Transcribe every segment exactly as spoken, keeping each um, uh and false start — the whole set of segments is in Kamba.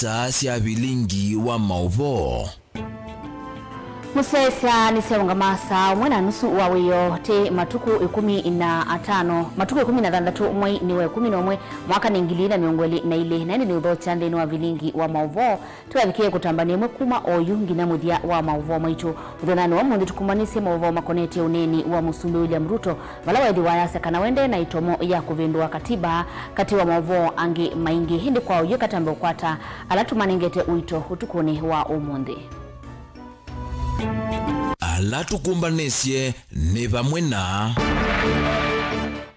Saa sya vilingi wa maũvoo. Mũsyaĩĩsya nĩsyaũngama saa ũmwe na nusu wa wĩoo, ti matukũ ĩkũmi na atano, matukũ ĩkũmi na thanthatũ, mwei nĩ wa ĩkũmi na ũmwe, mwaka nĩ ngili na mĩongo ĩlĩ na ilĩ, na ĩndĩ nĩ ũthokya nthĩnĩ wa vilingi wa maũvoo. Tũyavikĩe kũtambania ĩmwe kuma oyu nginya mũthya wa maũvoo maitũ. Mũthenyanĩ wa ũmũnthĩ tũkumanĩsye maũvoo makonetye ũneeni wa Mũsumbĩ William Ruto, vala waĩthĩwa ayasya kana wendee na ĩtomo ya kũvĩndũa katiba, katĩ wa maũvoo angĩ maingĩ. Ĩndĩ kwa oyu katambe ũkwata ala tũmanengete ũito ũtukũnĩ wa ũmũnthĩ. Ala tũkũmbanĩsye nĩ vamwe na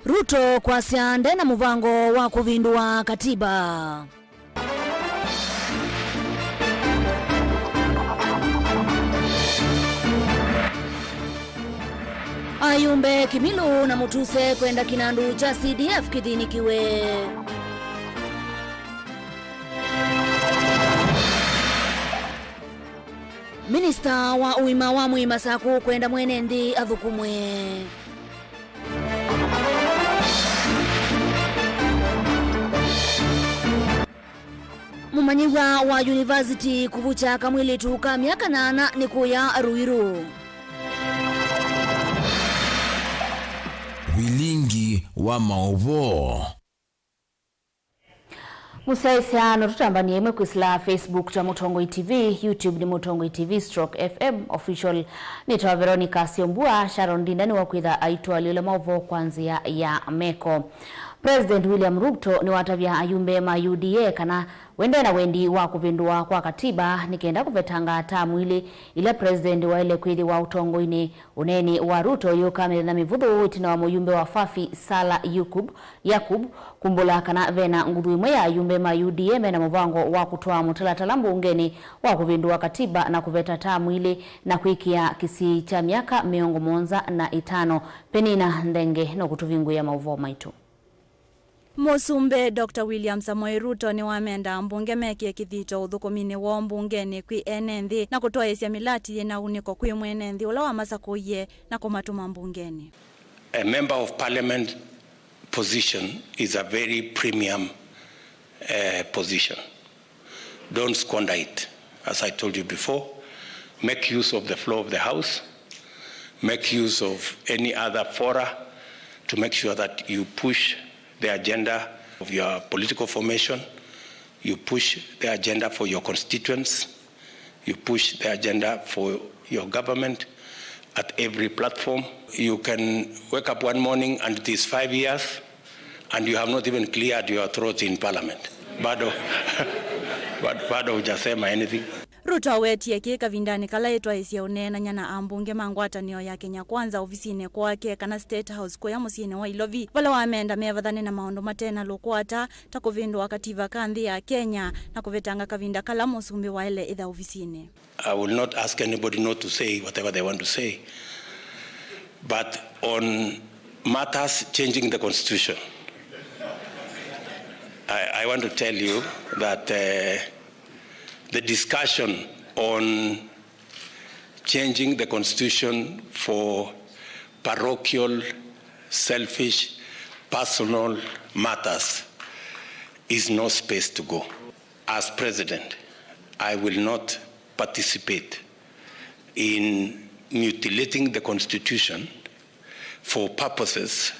Ruto kwasya nde na mũvango wa kũvĩndũa katiba. Ayumbe Kimilu na Mutuse kwenda kinandu kya C D F kithinikiwe. Minista wa ũima wa mwĩĩ Masaku kwenda mwene nthĩ athukumwe. Mũmanyĩw'a wa yunivasiti kũvukya kamwĩlĩtu ka myaka nyaanya nĩ kũya Ruiru. Vilingi wa maũvoo. Mũsyaĩĩsya, no tũtambanie ĩmwe kwĩsĩla Facebook ta Mũtongoi T V, YouTube nĩ Mũtongoi T V stroke F M Official. Nĩtawa Veronica Syombua, Sharon Ndinda nĩwakwĩtha aitwalyũla maũvoo kwa nzĩa ya meko. President William Ruto nĩwatavya ayumbe ma U D A kana wendee na wendi wa kũvĩndũa kwa katiba nĩ kenda kũvetanga tamu ilĩ ila president waĩle kwĩthĩwa ũtongoinĩ. Ũneeni wa Ruto ũyũka mĩthenya mĩvũthũ ĩtina wa mũyumbe wa Fafi Sala Yukub Yakub kumbũla kana vena nguthu ĩmwe ya ayumbe ma U D A mena mũvango wa kũtwaa mũtalatala mbungenĩ wa kũvĩndũa katiba na kũveta tamu ilĩ na kwĩkĩa kĩsiĩi kya myaka mĩongo mũonza na ĩtano. Penina Nthenge no kũtũvingũĩa maũvoo maitũ. Mũsumbĩ Doctor William Samoei Ruto nĩwamenda ambunge mekĩe kĩthito ũthũkũminĩ woo mbungenĩ kwĩ ene nthĩ na kũtwaĩĩsya mĩlati yĩna unĩko kwĩ mwene nthĩ ũla wamasakũie na kũmatũma mbungenĩ. A member of parliament position is a very premium, eh, position. Don't squander it. As I told you before, make use of the floor of the House, make use of any other fora to make sure that you push the agenda of your political formation, you push the agenda for your constituents, you push the agenda for your government at every platform. You can wake up one morning and it is five years and you have not even cleared your throat in parliament. Bado, bado, bado hujasema anything. Ruto awetie kĩĩ kavindanĩ kala ĩtwaĩsye ũneenany'a na ambunge ma ngwatanĩo ya Kenya Kwanza ovisinĩ kwake kana State House kũya mũsyĩnĩ wa Ilovi, vala wamenda mevathane na maũndũ mate na lũkwata ta kũvĩndũa kativa ka nthĩ ya Kenya na kũvetanga kavinda kala mũsumbĩ waĩle ĩtha ovisinĩ. I will not ask anybody not to say whatever they want to say, but on matters changing the constitution, I, I want to tell you that, uh, the discussion on changing the constitution for parochial, selfish, personal matters is no space to go. As president, I will not participate in mutilating the constitution for purposes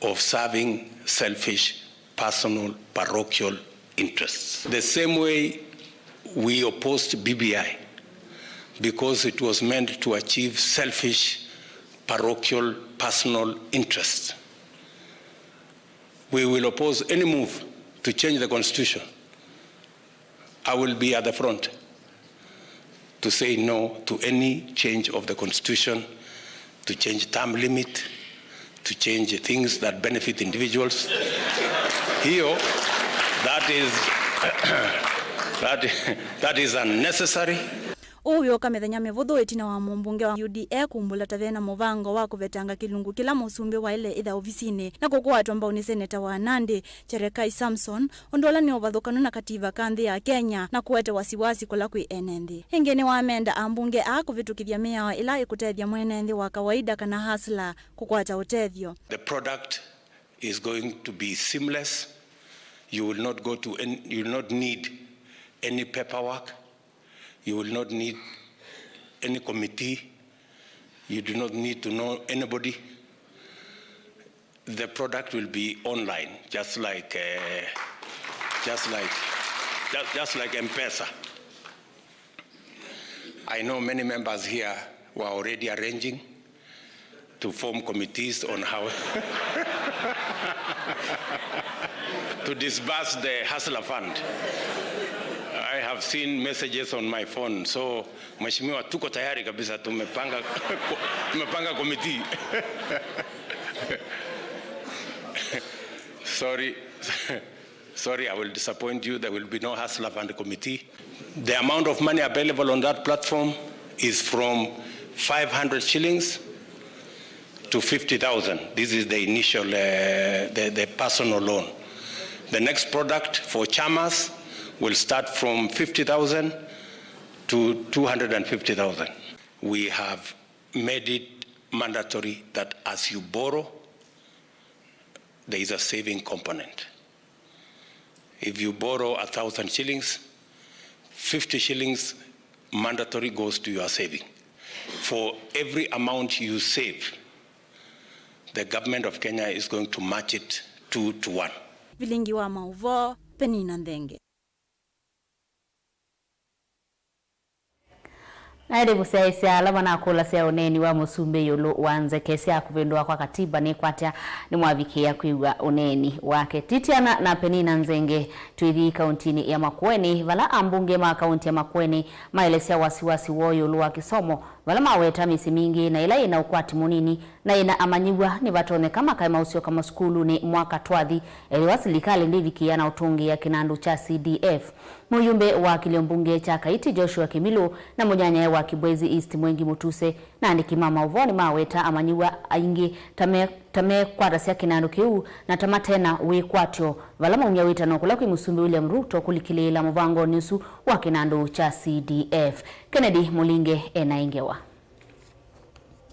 of serving selfish, personal, parochial interests. The same way we opposed B B I because it was meant to achieve selfish, parochial, personal interests, we will oppose any move to change the constitution. I will be at the front to say no to any change of the constitution, to change term limit, to change things that benefit individuals. Hiyo, that is, that, that is unnecessary. Ũu wĩũka mĩthenya mĩvũthũ ĩtina wa mũmbunge wa U D A kumbũla ta vena mũvango wa kũvetanga kĩlungu kĩla mũsumbĩ waĩle ĩtha ovisinĩ na kũkwatwa mbau nĩ seneta wa Nandi, Cherekai Samson, ũndũ ũla nĩ ũvathũkanu na kativa ka nthĩ ya Kenya na kũete wasiwasi kũla kwĩ ene nthĩ. Ĩngĩ nĩwamenda ambunge aa kũvĩtũkĩthya mĩao ĩla ĩkũtethya mwene nthĩ wa kawaida kana hustler kũkwata ũtethyo. The product is going to be seamless. You will not go to any, you will not need any paperwork. You will not need any committee. You do not need to know anybody. The product will be online, just like, uh, just like, just, just like M-Pesa. I know many members here were already arranging to form committees on how to disburse the Hustler Fund. I have seen messages on my phone. So, Mheshimiwa, tuko tayari kabisa, tumepanga, tumepanga committee. Sorry. Sorry, I will disappoint you. There will be no Hustler Fund committee. The amount of money available on that platform is from five hundred shillings to fifty thousand. This is the initial, uh, the, the personal loan. The next product for chamas will start from fifty thousand to two hundred and fifty thousand. We have made it mandatory that as you borrow, there is a saving component. If you borrow a thousand shillings, fifty shillings mandatory goes to your saving. For every amount you save, the government of Kenya is going to match it two to one. Vilingi wa maũvoo, Penina Nthenge. Na ĩndĩ mũsyaĩĩsya ala manakũlasya ũneeni wa mũsumbĩ ĩũlũ wa nzeke sya kũvĩndũa kwa katiba nĩkwatya nĩmwavikĩĩa kwĩw'a ũneeni wake. Titiana na Penina Nzenge, twĩthi kauntinĩ ya Makueni, vala ambunge ma kaunti ya Makueni maelesya wasiwasi woo ĩũlũ wa kĩsomo, vala maweta mĩsyĩ mingĩ na ĩla yĩna ũkwati mũnini na yĩna amanyĩw'a nĩvatonyeka makaema ũsyoka masukulunĩ mwaka twathi, ethĩwa silikalĩ ndĩvikĩĩa na ũtũngĩĩa kĩnandũ kya C D F. Mũyumbe wa kĩlio mbunge kya Kaiti Joshua Kĩmilũ na mũnyanyae wa Kibwezi East Mwengi Mutuse na andĩki ma maũvoo nĩmaweta amanyĩw'a aingĩ ta me, ta mekwatasya kĩnandũ kĩu na ta matena wĩkwatyo, vala maumya wĩtano kũla kwĩ Mũsumbĩ William Ruto kũlikĩlĩĩla mũvangonĩ ũsu wa kĩnandũ kya C D F. Kennedy Mũlinge ena ĩ ngewa.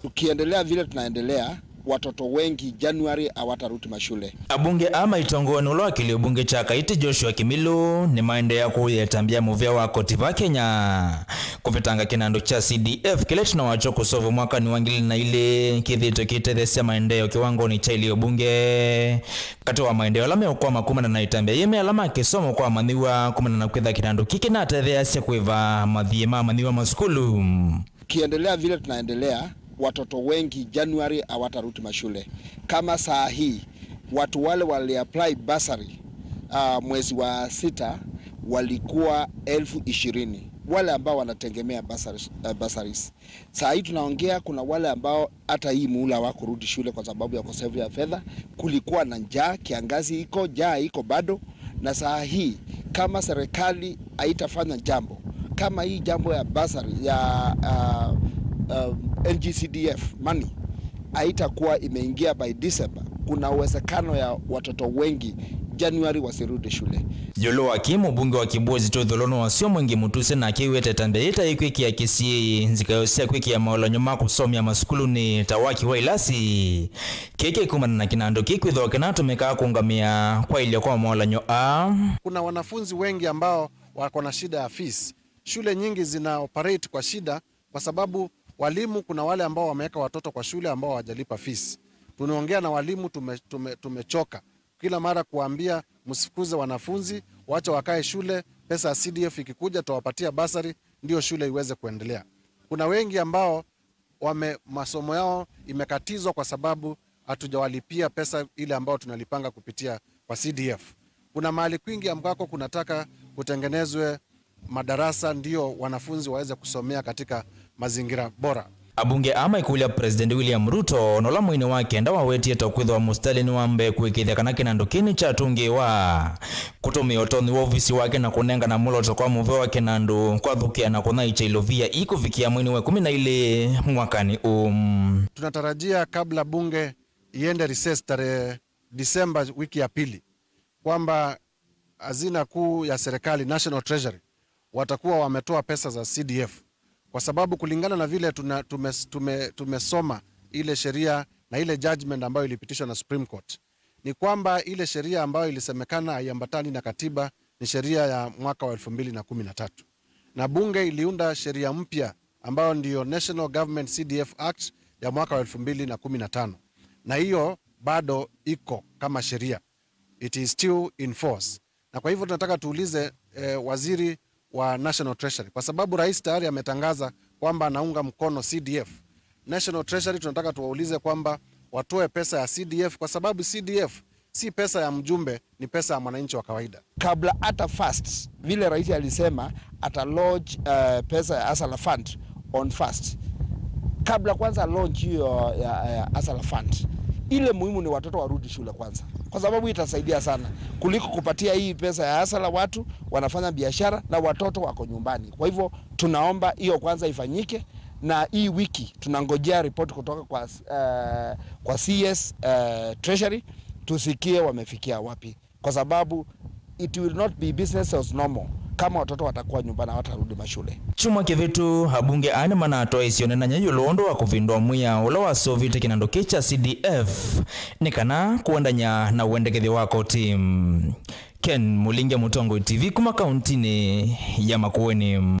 Tukiendelea vile tunaendelea, watoto wengi January hawatarudi mashule. Abunge aa maitongoew'a nĩ ũla wakili ũbunge kya Kaiti Joshua Kĩmilũ nĩmaendeea kũũya ĩtambya ya mũvĩa wa koti va Kenya kũvetanga kĩnandũ kya C D F kĩla ĩtina wakyo kũseũvw'a mwakanĩ wa ngili na ilĩ kĩthĩĩtwe kĩitetheesya maendeeo kĩwangonĩ kya ilĩ ũbunge. Katĩ wa maendeeo ala meũkwama kumana na ĩtambya yĩĩ me ala ma kĩsomo kwa amanyĩw'a kumana na kwĩtha kĩnandũ kĩĩ kĩnatetheeasya kũĩva mathiĩ ma amanyĩw'a masukulu. Tukiendelea vile tunaendelea, watoto wengi January hawatarudi mashule. Kama saa hii, watu wale waliapply bursary, ah, mwezi wa sita walikuwa elfu ishirini, wale ambao wanategemea bursaries, eh, bursaries. Saa hii tunaongea, kuna wale ambao hata hii muhula hawakurudi shule kwa sababu ya ukosefu ya fedha. Kulikuwa na njaa, kiangazi iko, njaa iko bado, na saa hii kama serikali haitafanya jambo, kama hii jambo ya bursary ya, uh, uh, N G C D F money haitakuwa imeingia by December, kuna uwezekano ya watoto wengi January wasirudi shule. Ĩũlũ wa kĩĩ, mũbunge wa Kibwezi Tũthũlũ nĩwasyo Mwengi Mutuse nake aiweta ĩtambya yĩĩ ta ĩkwĩkĩa kĩsiĩĩi nzikayo sya kwĩkĩa maũlany'o ma kũsomea masukulunĩ ta waki wa ilasi. Kĩĩ kĩkumana na kĩnandũ kĩĩ kwĩthĩwa kĩnatũmĩkaa kũũngamĩa kwaĩlya kwa maũlany'o aa. Kuna wanafunzi wengi ambao wako na shida ya fees. Shule nyingi zina operate kwa shida kwa sababu walimu, kuna wale ambao wameweka watoto kwa shule ambao hawajalipa fees. Tunaongea na walimu, tume-, tume-, tumechoka kila mara kuambia msifukuze wanafunzi, wacha wakae shule, pesa ya C D F ikikuja tutawapatia bursary, ndio shule iweze kuendelea. Kuna wengi ambao wame-, masomo yao imekatizwa kwa sababu hatujawalipia pesa ile ambayo tunalipanga kupitia kwa C D F. Kuna mahali kwingi ambako kunataka kutengenezwe madarasa ndio wanafunzi waweze kusomea katika mazingira bora. Abunge aa maikũlya President William Ruto, na ũla mweinĩ wa kenda wawetie ta kwĩthĩwa mũsitalĩnĩ wa mbee kũĩkĩĩthya kana kĩnandũ kĩĩ nĩkyatũngĩĩwa, kũtũmĩa ũtonyi wa ovisi wake na kũnengana mwolooto kwa mũvea wa kĩnandũ kwathũkĩa na kũnyaĩĩkya ilovia ii kũvikĩa mweinĩ wa ĩkũmi na ilĩ mwakanĩ ũũ. Tunatarajia kabla bunge iende recess tarehe Disemba wiki ya pili, kwamba hazina kuu ya serikali, National Treasury, watakuwa wametoa pesa za C D F, kwa sababu kulingana na vile tuna-, tume-, tume-, tumesoma ile sheria na ile judgment ambayo ilipitishwa na Supreme Court, ni kwamba ile sheria ambayo ilisemekana haiambatani na katiba ni sheria ya mwaka wa elfu mbili na kumi na tatu, na bunge iliunda sheria mpya ambayo ndiyo National Government C D F Act ya mwaka wa elfu mbili na kumi na tano, na hiyo bado iko kama sheria, it is still in force. Na kwa hivyo tunataka tuulize eh, waziri wa National Treasury, kwa sababu rais tayari ametangaza kwamba anaunga mkono C D F. National Treasury tunataka tuwaulize kwamba watoe pesa ya C D F, kwa sababu C D F si pesa ya mjumbe, ni pesa ya mwananchi wa kawaida. Kabla hata first, vile rais alisema ata launch uh, pesa ya Hustler Fund on first, kabla kwanza launch hiyo ya, ya Hustler Fund, ile muhimu ni watoto warudi shule kwanza, kwa sababu itasaidia sana kuliko kupatia hii pesa ya Hustler. Watu wanafanya biashara na watoto wako nyumbani. Kwa hivyo tunaomba hiyo kwanza ifanyike, na hii wiki tunangojea report kutoka kwa, uh, kwa C S, uh, Treasury, tusikie wamefikia wapi, kwa sababu it will not be business as normal kama watoto watakuwa nyumbani na watarudi mashule. Kyumwa kĩvĩtu, abunge aa nĩmanatwaĩsye ũnenany'a ĩũlũ ũndũ wa kũvindũa mwĩao ũla wasũvĩte kĩnandũ kĩĩ kya C D F nĩ kana kũendany'a na ũendekethyo wa koti. Ken Mũlinge, Mũtongoi T V, kuma kauntinĩ ya Makueni.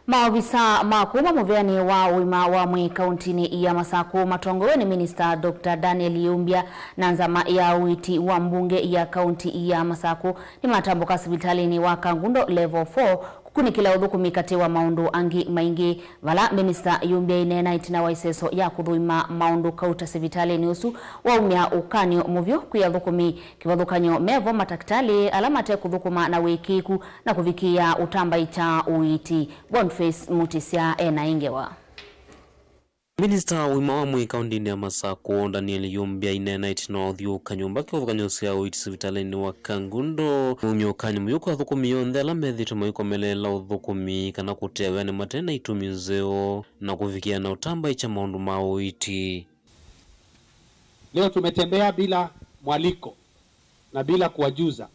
Maovisa ma kuma mũvĩanĩ wa ũima wa mwĩĩ kauntinĩ ya Masakũ matongoew'e nĩ Minista Doctor Daniel Yumbia na nzama ya ũiiti wa mbunge ya kaunti ya Masakũ nĩmatambũka sivitalĩnĩ wa Kangundo Level four kũkunĩkĩla ũthũkũmi katĩ wa maũndũ angĩ maingĩ, vala Minista Yumbia aineena ĩtina wa ĩseso ya kũthũima maũndũ kauta sivitalĩnĩ ũsu waumya ũkany'o mũvyũ kwĩ athũkũmi. Kĩvathũkany'o, mevo matakĩtalĩ ala mate kũthũkũma na wĩkĩĩku na kũvikĩĩa ũtambaĩkya ũiiti. Boniface Mutisya e na ĩ ngewa. Minista wa ũima wa mwĩĩ kauntinĩ ya Masakũ, Daniel Yumbia, aineena ĩtina wa ũthyũũka nyũmba kĩvathũkany'o sya ũiiti sivitalĩnĩ wa Kangundo, aumya ũkany'o mũyũ kwa athũkũmi onthe ala methĩĩtwe maikomelela ũthũkũmi kana kũtea wĩa nĩ mate na itumi nzeo na kũvikĩĩa na ũtambaĩkya maũndũ ma ũiiti. Leo tumetembea bila mwaliko na bila kuwajuza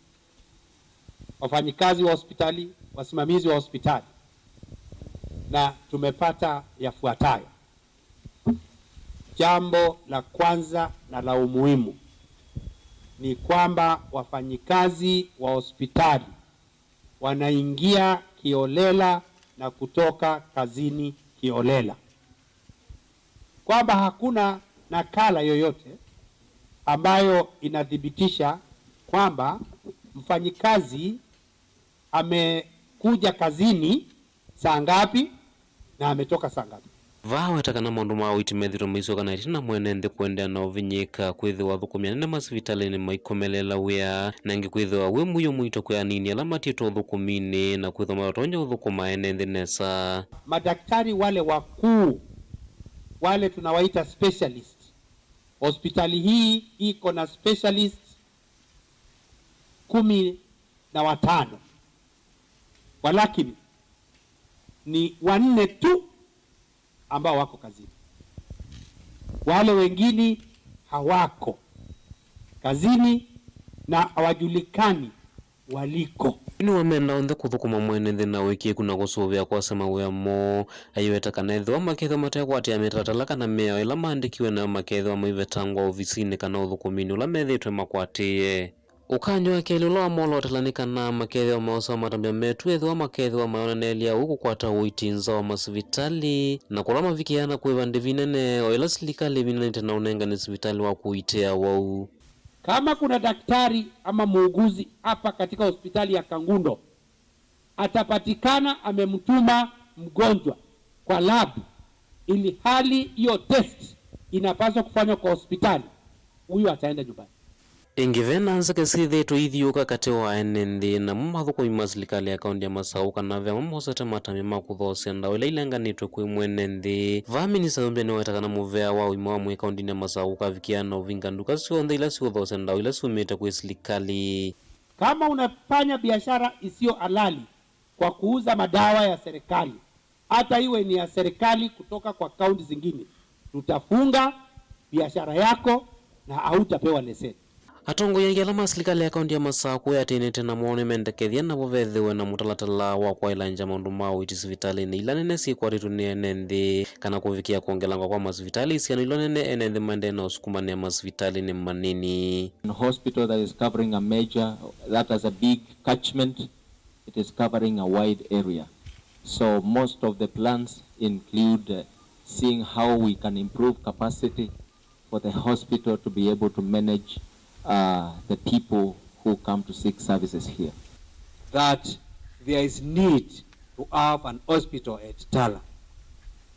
wafanyikazi wa hospitali, wasimamizi wa hospitali, na tumepata yafuatayo. Jambo la kwanza na la umuhimu ni kwamba wafanyikazi wa hospitali wanaingia kiholela na kutoka kazini kiholela, kwamba hakuna nakala yoyote ambayo inathibitisha kwamba mfanyikazi amekuja kazini saa ngapi na ametoka saa ngapi. Vaa weta kana maũndũ ma ũiiti methĩĩtwe maisyoka na ĩtina mwene nthĩ kũendeea na ũvinyĩĩka, kwĩthĩwa athũkũmi anene masivitalĩnĩ maikomelela wĩa, na ĩngĩ kwĩthĩwa wĩ mũio mũito kwĩ anini ala matiĩtwe ũthũkũminĩ, na kwĩthĩwa matatonya ũthũkũma ene nthĩ nesa. Madaktari wale wakuu, wale tunawaita specialist, hospitali hii iko na specialist kumi na watano, walakini ni wanne tu ambao wako kazini. Wale wengine hawako kazini na hawajulikani waliko. Nĩwamenda onthe kũthũkũma mwene nthĩ na wĩkĩĩku na kũsũvĩa kwasya mawĩa moo. Aiweta kana ethĩwa makethĩwa matekwatĩĩa mĩtalatala kana mĩao ĩla maandĩkiwe nayo, makethĩwa maivetangwa ovisinĩ kana ũthũkũminĩ ũla methĩĩtwe makwatĩĩe. Ũkany'o wa kelĩ ũla wamolotela nĩ kana makethĩwa maosa matambya metu ethĩwa makethĩwa mayonanelya ũu kũkwata ũiiti nza wa masivitalĩ, na kũla mavikĩaa na kũĩva ndĩvi nene o ĩla silikalĩ ĩvindanĩte na ũnengani sivitalĩ wa kũitĩa wau. Kama kuna daktari ama muuguzi hapa katika hospitali ya Kangundo atapatikana amemtuma mgonjwa kwa lab, ili hali hiyo test inapaswa kufanywa kwa hospitali, huyo ataenda nyumbani. Ĩngĩ, ve na nzeke syĩthĩĩtwe ithiũũka katĩ wa ene nthĩ namo mathũkũmi ma silikalĩ ya kaunti ya Masaũ kana ve amwe mosete matambya ma kũthoosya ndawa ila ilenganĩtwe kwĩ mwene nthĩ. Vaa Minista Yumbia nĩwaweta kana mũvea wa ũima wa mwĩĩ kauntinĩ ya Masaũ ũkavikĩaa na ũvinga nduka syonthe ila siũthoosya ndawa ila syumĩte kwĩ silikalĩ. Kama unafanya biashara isiyo halali kwa kuuza madawa ya serikali, hata iwe ni ya serikali kutoka kwa kaunti zingine, tutafunga biashara yako na hautapewa leseni. Atongoi angĩ ala ma silikalĩ ya kaunti ya Masakũ yatĩnĩte namo nĩmendekethya navo vethĩwe na mũtalatala wa kwaĩlangya maũndũ ma ũiiti sivitalĩnĩ ila nene syĩkwatĩtwe nĩ ene nthĩ, kana kũvikĩa kwongelangwa kwa masivitalĩ isiano ila nene ene nthĩ maendee na ũsukumanĩa masivitalĩnĩ manini. A hospital that is covering a major, that has a big catchment, it is covering a wide area. So most of the plans include, uh, seeing how we can improve capacity for the hospital to be able to manage, uh, the people who come to seek services here. That there is need to have an hospital at Tala,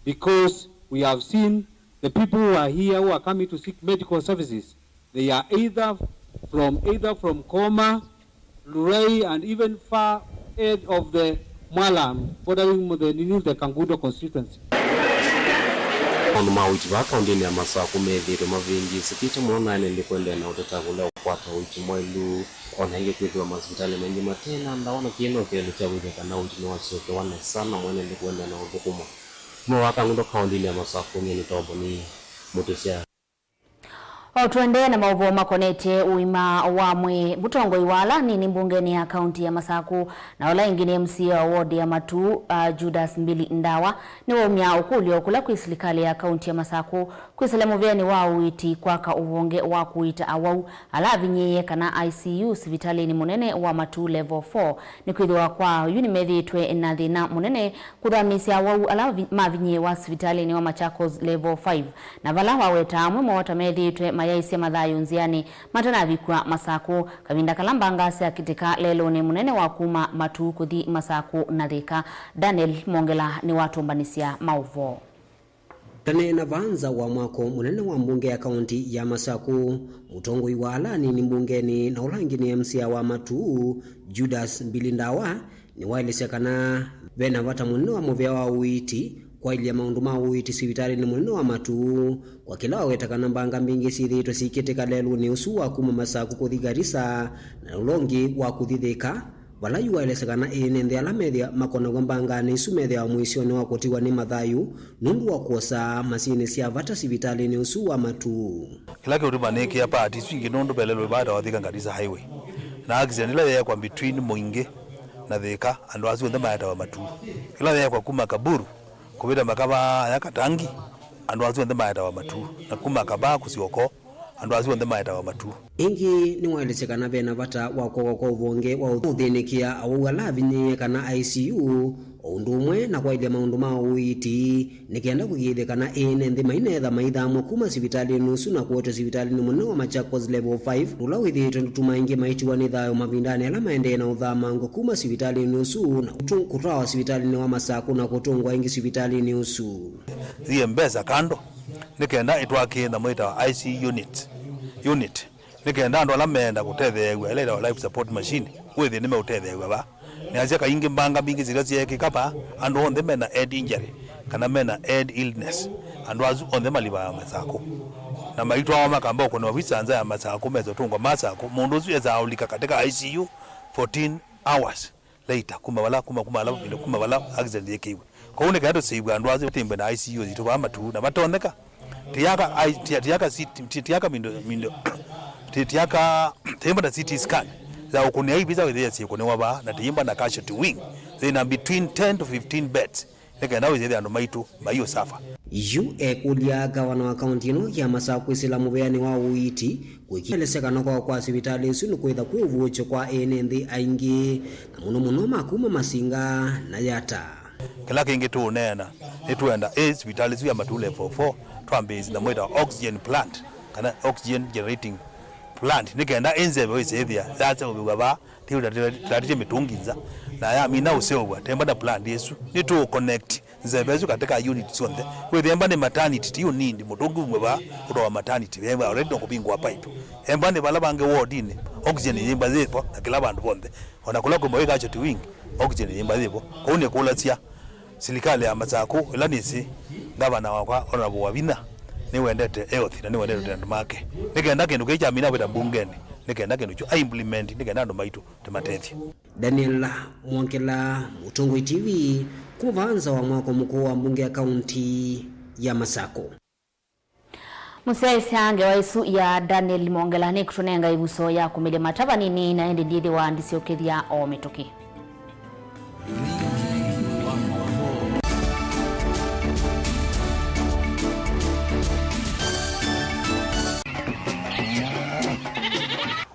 because we have seen the people who are here who are coming to seek medical services, they are either from, either from Koma, Lurai, and even far edge of the Mwalam, bordering the, the Kangundo constituency. Maũndũ ma ũiiti vaa kaũntĩnĩ ya Masakũ methĩĩtwe mavĩngĩĩsĩkĩte mũno, na ene nthĩ kũendeea na ũteta kũlea kũkwata ũiiti mwaĩlu. O na ĩngĩ, kwĩthĩwa masivitalĩ maingĩ mate na ndawa na kĩĩ no kĩeleelo kya kwĩthĩa kana ũiiti nĩwasyokewa nesa, na mwene nthĩ kũendeea na ũthũkũma. Kuma vaa Kangundo kaũntĩnĩ ya Masakũ, nyie nĩ Toboni Mũtũsya. O tũendee na maũvoo makonetye ũima wa mwĩĩ, mũtongoi wa ala anini mbungenĩ ya kaunti ya Masakũ na ũla ĩngĩ nĩ M C A wa ward ya Matuu, uh, Judas Mbili Ndawa, nĩwaumya ũkũlyo kũla kwĩ silikalĩ ya kaunti ya Masakũ kwĩsĩla mũvĩanĩ wa ũiiti kwaka ũvonge wa kũiita awau ala avinyĩĩe, kana I C U, sivitalĩnĩ mũnene wa Matuu Level four, nĩkwĩthĩwa kwa oyu nĩmethĩĩtwe na thĩna mũnene kũthamĩĩsya awau ala vi-, mavinyĩĩwa sivitalĩnĩ wa Machakos Level five, na vala waweta amwe moo ta methĩĩtwe mayaisye mathayũ nzĩanĩ matanavikw'a Masakũ, kavinda kala mbanga syakĩtĩka lelũnĩ mũnene wa kuma Matuu kũthi Masakũ na Thĩka. Daniel Mwongela nĩwatũmbanĩsya maũvoo. Tene na vaa nza wa mwako mũnene wa mbunge ya kaunti ya Masakũ, mũtongoi wa ala anini mbungenĩ na ũla ĩngĩ nĩ M C A wa Matuu, Judas Mbili Ndawa, nĩwaelesya kana ve na vata mũnene wa mũvĩa wa ũiiti kwaĩlya maũndũ ma ũiiti sivitalĩnĩ mũnene wa Matuu, kwa kĩla waweta kana mbanga mbingĩ syĩthĩĩtwe syĩkĩtĩka lelũnĩ ũsu wa kuma Masakũ kũthi Garissa na ũla ũngĩ wa kũthi Thĩka, vala yu waelesya kana ene nthĩ ala methĩa makonaw'a mbanganĩ isu methĩawa mũisyonĩ wa kũtiwa nĩ mathayũ nũndũ wa kwosa masinĩ sya vata sivitalĩnĩ ũsu wa Matuu. Kĩla kĩũtuma nĩkĩa paati isu ingĩ nũndũ ve lelũ ĩvaa ĩtawa Thika Garissa Highway. Na accident ĩla yeekwa between Mũingĩ na Thĩka, andũ asu onthe maetawa Matuu. Ĩla yeekwa kuma Kaburu kũvĩta Makavaa ya Katangi, andũ asu onthe maetawa Matuu. Na kuma Kabaa kũsyoka, andũ asu onthe maetawa Matuu. Ĩngĩ nĩwaelesya kana ve na vata wa kwakwa kwa ũvonge wa ũthĩnĩkĩa awau ala avinyĩĩe kana I C U, o ũndũ ũmwe na kwaĩlya maũndũ ma ũiiti, nĩ kenda kũkĩĩthya kana ene nthĩ maineetha maithamwa kuma sivitalĩnĩ ũsu na kũetwa sivitalĩnĩ mũnene wa Machakos Level five, ũla wĩthĩĩtwe ndũtuma aingĩ maitiwa nĩ thayũ mavindanĩ ala maendee na ũthamangwa kuma sivitalĩnĩ ũsu na kũtũ-, kũtwawa sivitalĩnĩ wa Masakũ na kũtũngwa ĩngĩ sivitalĩnĩ ũsu. Thie mbesa kando, nĩ kenda ĩtwakĩe nyamũ ĩtawa I C U unit, unit, nĩ kenda andũ ala meenda kũtetheew'a, ĩla ĩtawa life support machine, wĩthĩe nĩmeũtetheew'a vaa. Nĩasya kaingĩ mbanga mbingĩ sila syeekĩka vaa, andũ onthe mena head injury, kana mena head illness, andũ asu onthe malivaa Masakũ. Na maitwawa makamba ũkũnĩwa visa nza ya Masakũ, mesa ũtũngwa Masakũ, mũndũ ũsu esaa ũlika katika I C U fourteen hours later, kuma vala, kuma, kuma vala, kuma vala accident yĩkĩiwe. Kwoou nĩ kana tũsĩvwe andũ asu tĩmbwe na I C U yitũ vaa Matuu, na vatonyeka. Tiaka, ai, tia-, tiaka C T, ti-, tiaka mindo, mindo, ti-, tiaka, tiimba na C T scan ya ũkũnĩa ivisa wĩthĩa syĩkũnĩwa vaa, na tiimba na casualty wing. Thĩna between ten to fifteen beds. Nĩ kenda wĩsĩthĩa andũ maitũ maiũsuffer. Yu ekũlya ngavana wa kaunti ĩno ya Masakũ kwĩsĩla mũvĩanĩ wa ũiiti, kũĩkĩlĩsya kana kwakwa kwa sivitalĩ ĩsu nĩ kwĩtha kwĩ ũvuũkyo kwa ene nthĩ aingĩ, na mũno mũno ma kuma Masinga na Yatta. Kĩla kĩngĩ tũũneena, nĩtwenda ĩ sivitalĩ ĩsu ya Matuu Level four twambĩĩsye nyamũ ĩtawa oxygen plant, kana oxygen generating plant, nĩ kenda ĩ nzeve ĩsĩthĩa yaseũvĩw'a vaa, tĩũtatĩtye mĩtũngi nza, na yamina ũseũvwa, temba na plant ĩsu, nĩtũũ connect nzeve ĩsu katika unit syonthe. Wĩthĩe emba nĩ maternity, ti ũnindi, mũtũngi umwe vaa, ũtwawa maternity, ve already no kũvingũa pipe. Emba nĩ vala vangĩ wardinĩ, oxygen yĩmba yĩvo, na kĩla vandũ vonthe. O na kũla kwĩ mawĩka casualty wing, oxygen yĩmba yĩvo. Kwoou nĩkũlasya silikalĩ ya Masakũ, ĩla nĩsĩ ngavana wakwa, Honorable Wavinya, nĩwendete health na nĩwendete andũ make. Nĩ kenda kĩndũ kĩĩ kyamina vĩta mbungenĩ, nĩ kenda kĩndũ kyu a implement, nĩ kenda andũ maitũ tũmatethye. Daniel Mwongela, Mũtongoi T V, kuma vaa nza wa mwako mũkũũ wa mbunge ya kaunti ya Masakũ. Mũsyaĩĩsya ngewa ĩsu ya Daniel Mongela nĩkũtũnenga ĩvuso ya kũmĩlya mata vanini, na ĩndĩ ndyĩthĩwa ndisyokethya o mĩtũkĩ.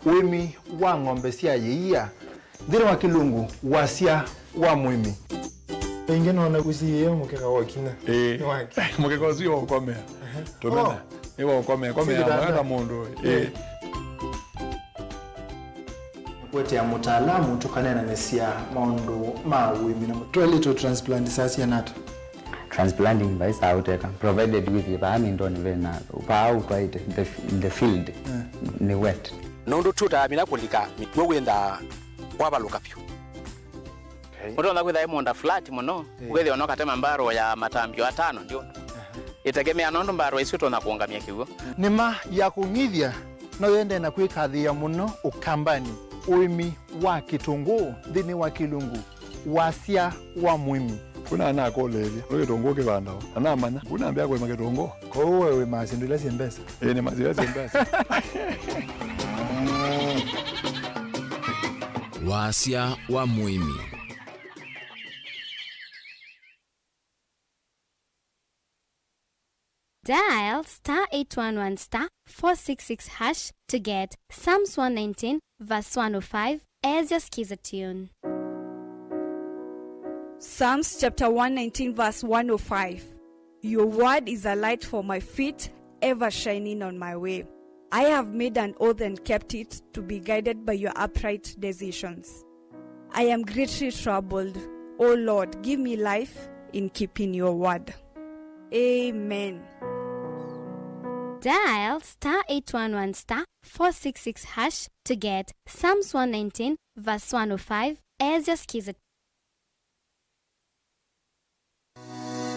Ũĩmi wa ng'ombe sya yĩia. Nthĩnĩ wa Kĩlungu, wasya wa mũĩmi. Ĩngĩ nona ũsiĩĩe mũkeka wa ũkinya. Ĩĩ. Nĩ wake. Mũkeka ũsu nĩ wa ũkomea. Tũmena. Oh. Nĩ wa ũkomea. Komea. Si kitanda. Wenda mũndũ. Ĩĩ. Ĩĩ. Kũetea mũtaalamu tũkaneenanĩsya maũndũ ma ũĩmi na mũ-, twaĩlĩtwe transplant saa siana ata? Transplanting vai saa ũteka, provided with vaa mindoni vena, vaa ũtwaĩte, the, the field, eh, nĩ wet. Nũndũ tũtaamina kũlika mĩkw'ũ wĩnthaa wavalũka vyũ. Ũtonya kwĩtha ĩ mũũnda flat mũno, eh, ũkethĩa ona ũkatema mbarũ ya matambio atano ndyũndũ. Aha. Ĩtegemea nũndũ mbarũ ĩsu ũtonya kũũngamya kĩw'ũ. Nĩma ya kũng'ithya no yĩendee na kwĩkathĩĩa mũno Ũkambanĩ, ũĩmi wa kĩtũngũũ nthĩnĩ wa Kĩlungu, wasya wa mũĩmi. Kuna anakũlĩĩlye, nĩ kĩtũngũũ kĩvandawa, na namanya, kuna ambĩa kũĩma kĩtũngũũ. Kwoou we wĩmaa syĩndũ ila syĩ mbesa? Ĩĩ, nĩmaa syĩndũ ila syĩ mbesa. Wasya wa mũĩmi. Dial star eight one one star four six six hash to get Psalms one nineteen verse one oh five as your Skiza tune. Psalms chapter one nineteen verse one oh five. Your word is a light for my feet, ever shining on my way. I have made an oath and kept it, to be guided by your upright decisions. I am greatly troubled. O Lord, give me life in keeping your word. Amen. Dial star eight one one star four six six hash to get Psalms one nineteen verse one oh five as your Skiza.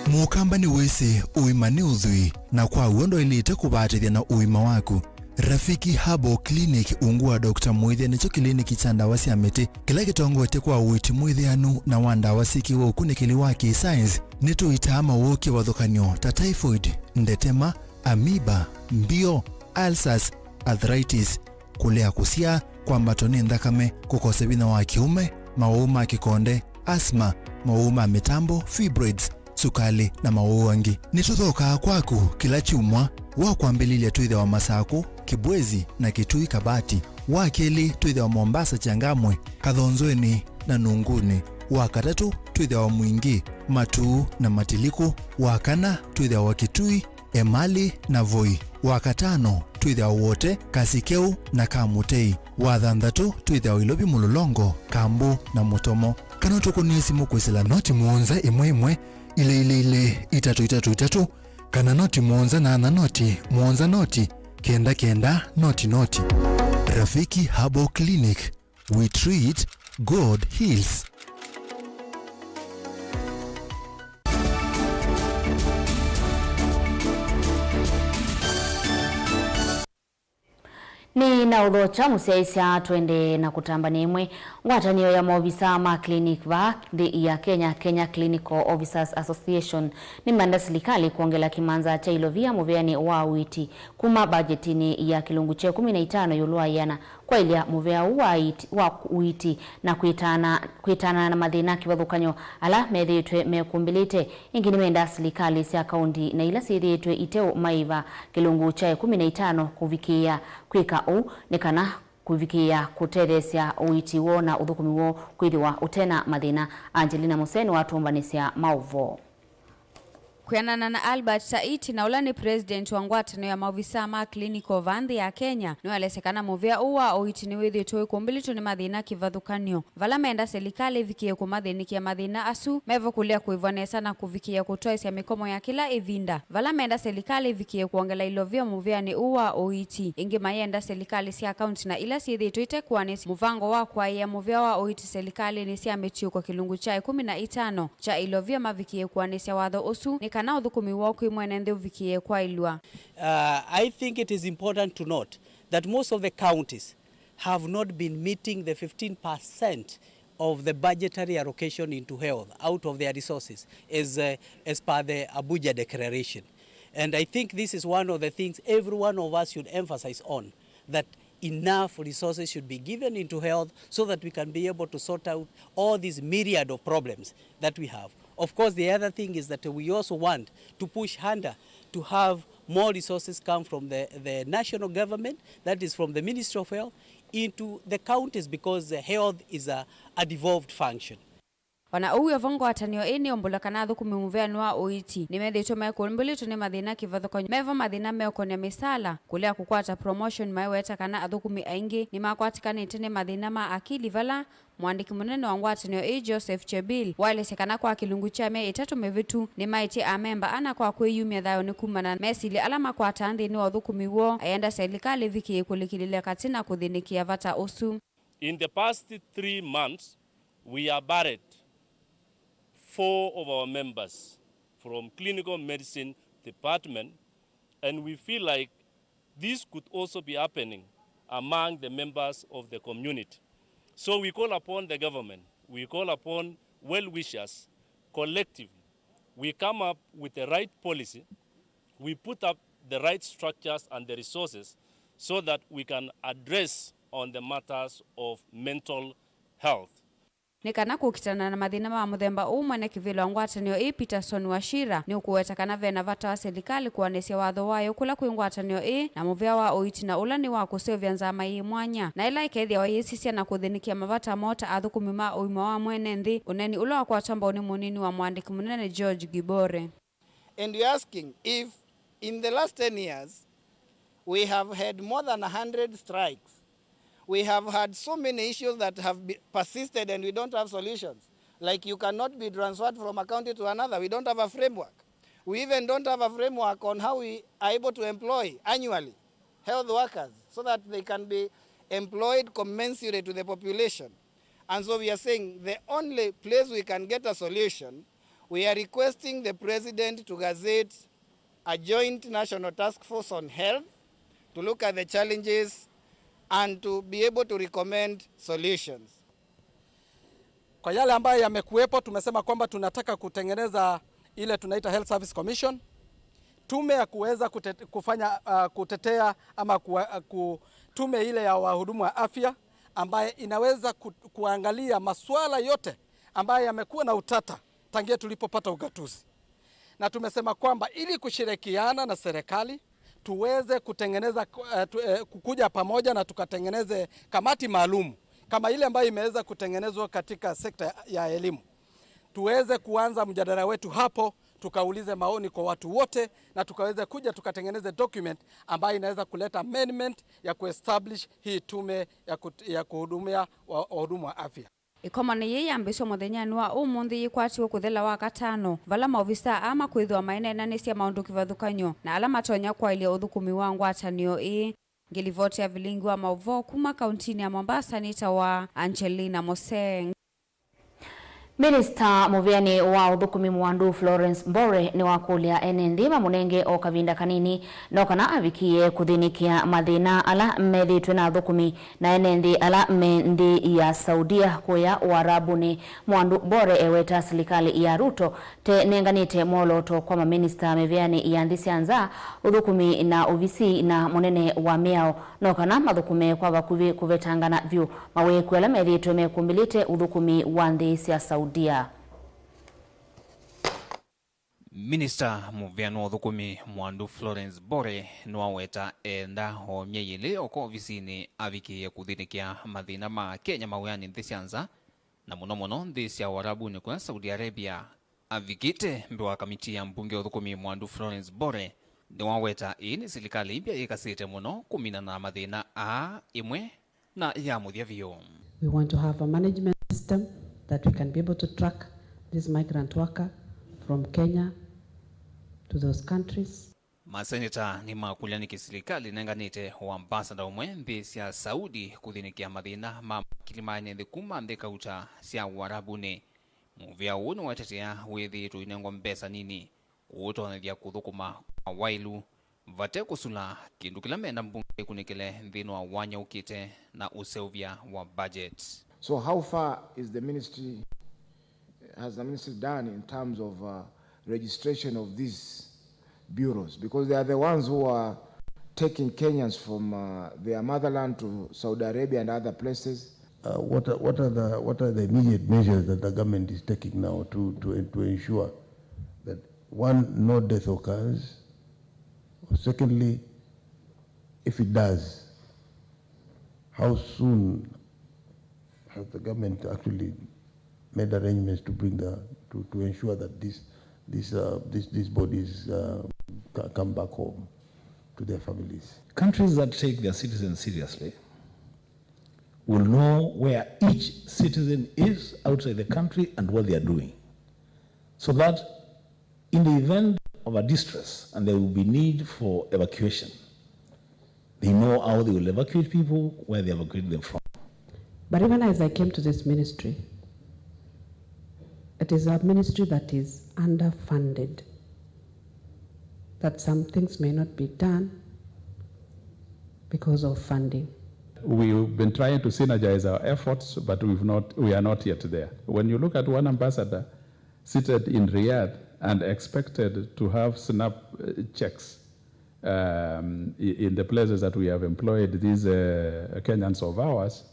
Mũkamba nĩwĩsĩ ũima nĩ ũthwii, na kwa w'o ndwaĩlĩte kũvatĩthya na ũima waku. Rafiki Herbal Clinic ungu wa Doctor Mwĩthya nĩkyo kĩliniki kya ndawa sya mĩtĩ kĩla kĩtongoetye kwa ũiiti mwĩthĩanu na wa ndawa syĩkĩwe ũkunĩkĩli wa kĩ-science. Nĩtũitaa mawoo kĩvathũkany'o ta typhoid, ndetema, amoeba, mbio, ulcers, arthritis, kũlea kũsyaa, kwambatwa nĩ nthakame, kũkosa vinya wa kĩũme, mawau ma kĩkonde, asthma, mawau ma mĩtambo, fibroids, sukalĩ, na mawau angĩ. Nĩtũthookaa kwaku kĩla kyumwa. Wa kwambĩlĩlya twĩthĩawa Masakũ, Kibwezi, na Kitui Kabati. Wa kelĩ twĩthĩawa Mombasa, Changamwe, Kathonzweni, na Nunguni. Wa katatũ twĩthĩawa Mwingi, Matuu, na Matiliku. Wa kana twĩthĩawa Kitui, Emali na Voi. Wa katano twĩthĩawa Wote, Kasikeu na Kamutei. Wa thanthatũ twĩthĩawa Ilovi, Mũlolongo, Kambu na Mũtomo. Kana ũtũkũnĩe simũ kwĩsĩla noti mũonza ĩmwe ĩmwe, ilĩ ilĩ ilĩ, itatũ itatũ itatũ, kana noti mũonza nana noti mũonza noti kenda kenda noti noti. Rafiki Herbal Clinic, we treat, God heals. Nĩ na ũthokya mũsyaĩĩsya, twende na kũtambany'a ĩmwe. Ngwatanĩo ya maovisa ma clinic vaa nthĩ ya Kenya, Kenya Clinical Officers Association, nĩmenda silikalĩ kwongela kĩmanza kya Ilovia mũvĩanĩ wa ũiiti kuma mbajetinĩ ya kĩlungu kya ĩkũmi na itano ĩũlũ wa ĩana kwaĩlya mũvea ũũ wa ĩiti-, wa ũiiti na kwĩtaana, kwĩtaanana na mathĩna kĩvathũkany'o ala methĩĩtwe mekũmbĩlĩte. Ĩngĩ nĩmendaa silikalĩ sya kaũnti na ila syĩthĩĩtwe iteũmaĩva kĩlungu kya ĩkũmi na itano kũvikĩĩa kwĩka ũu nĩ kana kũvikĩĩa kũtetheesya ũiiti woo na ũthũkũmi woo kwĩthĩwa ũte na mathĩna. Angelina Museni watũmbanĩsya maũvoo. Kwĩanana na Albert Taiti, na ũla nĩ president wa ngwatanĩo ya maovisaa ma clinical vaa nthĩ ya Kenya, nĩwaelesya kana mũvĩa ũũ wa ũiiti nĩwĩthĩĩtwe wĩkũmbĩlĩtwe nĩ mathĩna kĩvathũkany'o. Vala menda silikalĩ ĩvikĩe kũmathĩnĩkĩa mathĩna asu, mevo kũlea kũĩvwa nesa na kũvikĩĩa kũtwaĩsya mĩkomo ya kĩla ĩvinda. Vala menda silikalĩ ĩvikĩe kwongela ilovia mũvĩanĩ ũũ wa ũiiti. Ĩngĩ mayenda silikalĩ sya kaunti na ila syĩthĩĩtwe itekũanĩsya mũvango wa kwaĩa mũvĩa wa ũiiti silikalĩnĩ sya mĩtiũko kĩlungu kya ĩkũmi na itano kya ilovia mavikĩe kũanĩsya watho ũsu, nĩ kana ũthũkũmi woo kwĩ mwene nthĩ ũvikĩe kwaĩlw'a. Uh, I think it is important to note that most of the counties have not been meeting the fifteen percent of the budgetary allocation into health out of their resources as, uh, as per the Abuja Declaration. And I think this is one of the things every one of us should emphasize on, that enough resources should be given into health so that we can be able to sort out all these myriad of problems that we have. Of course, the other thing is that we also want to push harder to have more resources come from the, the national government, that is from the Ministry of Health, into the counties, because the health is a, a devolved function. O na ũu wĩ o vo, ngwatanĩo ĩĩ nĩyaumbũla kana athũkũmi mũvĩanĩ wa ũiiti nĩmethĩĩtwe maikũmbĩlĩtwe nĩ mathĩna kĩvathũkany'o, me vo mathĩna meũkonĩa mĩsaala, kũlea kũkwata promotion, maiweta kana athũkũmi aingĩ nĩmakwatĩkanĩte nĩ mathĩna ma akili, vala mũandĩki mũnene wa ngwatanĩo ĩĩ, Joseph Chebil, waelesya kana kwa kĩlungu kya myei ĩtatũ mĩvĩtu nĩmaĩtye amemba ana kwa kwĩyumya thayũnĩ kumana na mesilya ala makwataa nthĩnĩ wa ũthũkũmi woo, ayenda selikalĩ ĩvikĩĩe kũlikĩlĩlya katĩ na kũthĩnĩkĩa vata ũsu. In the past three months, we have buried four of our members from clinical medicine department, and we feel like this could also be happening among the members of the community. So we call upon the government, we call upon well-wishers collectively, we come up with the right policy, we put up the right structures and the resources so that we can address on the matters of mental health. Nĩ kana kũkitana na mathĩna ma mũthemba ũũ, mwene kĩvĩla wa ngwatanĩo ĩĩ, Peterson Wachira, nĩũkũweta kana ve na vata wa selikalĩ kũanĩsya watho wayo kũla kwĩ ngwatanĩo ĩĩ na mũvĩa wa ũiiti, na ũla nĩ wa kũseũvya nzama yĩ mwanya, na ĩla ĩkethĩawa yĩsisya na kũthĩnĩkĩa mavata moo ta athũkũmi ma ũima wa mwene nthĩ, ũneeni ũla wakwatwa mbau nĩ mũnini wa mũandĩki mũnene George Gibore. And we're asking if in the last ten years we have had more than a hundred strikes, we have had so many issues that have be-, persisted and we don't have solutions. Like, you cannot be transferred from a county to another. We don't have a framework. We even don't have a framework on how we are able to employ annually health workers so that they can be employed commensurate to the population. And so we are saying the only place we can get a solution, we are requesting the president to gazette a joint national task force on health to look at the challenges and to be able to recommend solutions. Kwa yale ambayo yamekuwepo, tumesema kwamba tunataka kutengeneza ile tunaita Health Service Commission, tume ya kuweza kute-, kufanya, uh, kutetea ama kuwa-, uh, ku-, tume ile ya wahudumu wa afya ambaye inaweza ku-, kuangalia masuala yote ambayo yamekuwa na utata tangia tulipopata ugatuzi. Na tumesema kwamba ili kushirikiana na serikali, tuweze kutengeneza, eh, tu-, eh, kukuja pamoja na tukatengeneze kamati maalum kama ile ambayo imeweza kutengenezwa katika sekta ya elimu. Tuweze kuanza mjadala wetu hapo, tukaulize maoni kwa watu wote, na tukaweze kuja tukatengeneze document ambayo inaweza kuleta amendment ya kuestablish hii tume ya kut-, ya kuhudumia wa-, wahudumu wa afya. Ĩkomano yĩĩ yambĩĩsw'a mũthenyanĩ wa ũmũnthĩ yĩkwatiwe kũthela Wakatano, vala maovisaa aa makwĩthĩwa maĩneenanĩsya maũndũ kĩvathũkany'o na ala matonya kwaĩlya ũthũkũmi wa ngwatanĩo ĩĩ. Ngĩlivoti ya vilingi wa maũvoo kuma kauntinĩ ya Mombasa nĩtawa Angelina Moseng. Minista mũvĩanĩ wa ũthũkũmi Mwandu Florence Mbore nĩwakũlya ene nthĩ mamũnenge o kavinda kanini no kana avikĩĩe kũthĩnĩkĩa mathĩna ala methĩĩtwe na athũkũmi na ene nthĩ ala me nthĩ ya Saudia kũya Ũarabunĩ. Mwandu Mbore eweta silikalĩ ya Ruto te nenganĩte mwolooto kwa maminista mĩvĩanĩ ya nthĩ sya nza, ũthũkũmi na ovisi na mũnene wa mĩao, no kana mathũkũme kwa vakuvĩ kũvetangana vyũ mawĩĩku ala methĩĩtwe mekũmbĩlĩte ũthũkũmi wa nthĩ sya Saudia. Minista mũvĩanĩ wa ũthũkũmi Mwandu Florence Mbore nĩwaweta eenda o myei ĩlĩ oka ovisinĩ avikĩĩe kũthĩnĩkĩa mathĩna ma Kenya mawĩanĩ nthĩ sya nza, na mũno mũno nthĩ sya Ũarabunĩ kũla Saudi Arabia. Avikĩte mbee wa kamiti ya mbunge ya ũthũkũmi Mwandu Florence Mbore nĩwaweta ĩĩ nĩ silikalĩ ĩmbya yĩkasĩte mũno kũminana na mathĩna aa, ĩmwe na ya mũthya vyũ. We want to have a management system that we can be able to track this migrant worker from Kenya to those countries. Maseneta nĩmakũlya nĩkĩ silikalĩ ĩnenganĩte o ambasada ũmwe nthĩ sya Saudi kũthĩnĩkĩa mathĩna ma makili ma ene nthĩ kuma nthĩ kauta sya Ũarabunĩ. Mũvĩa ũũ nĩwatetea wĩthĩĩtwe ũinengwa mbesa nini kũũtonyethya kũthũkũma kwa waĩlu vate kũsula, kĩndũ kĩla mena mbunge ĩkunĩkĩle nthĩnĩ wa wanya ũkĩte na ũseũvya wa budget. So how far is the ministry, has the ministry done in terms of, uh, registration of these bureaus, because they are the ones who are taking Kenyans from, uh, their motherland to Saudi Arabia and other places. Uh, what are, what are the, what are the immediate measures that the government is taking now to, to, to ensure that, one, no death occurs? Secondly, if it does, how soon has the government actually made arrangements to bring the, to, to ensure that this, this, uh, this, these bodies, uh, ca-, come back home to their families? Countries that take their citizens seriously will know where each citizen is outside the country and what they are doing, so that in the event of a distress and there will be need for evacuation, they know how they will evacuate people, where they evacuate them from. But even as I came to this ministry, it is a ministry that is underfunded, that some things may not be done because of funding. We've been trying to synergize our efforts, but we've not, we are not yet there. When you look at one ambassador seated in Riyadh and expected to have SNAP, uh, checks, um, i-, in the places that we have employed these, uh, Kenyans of ours,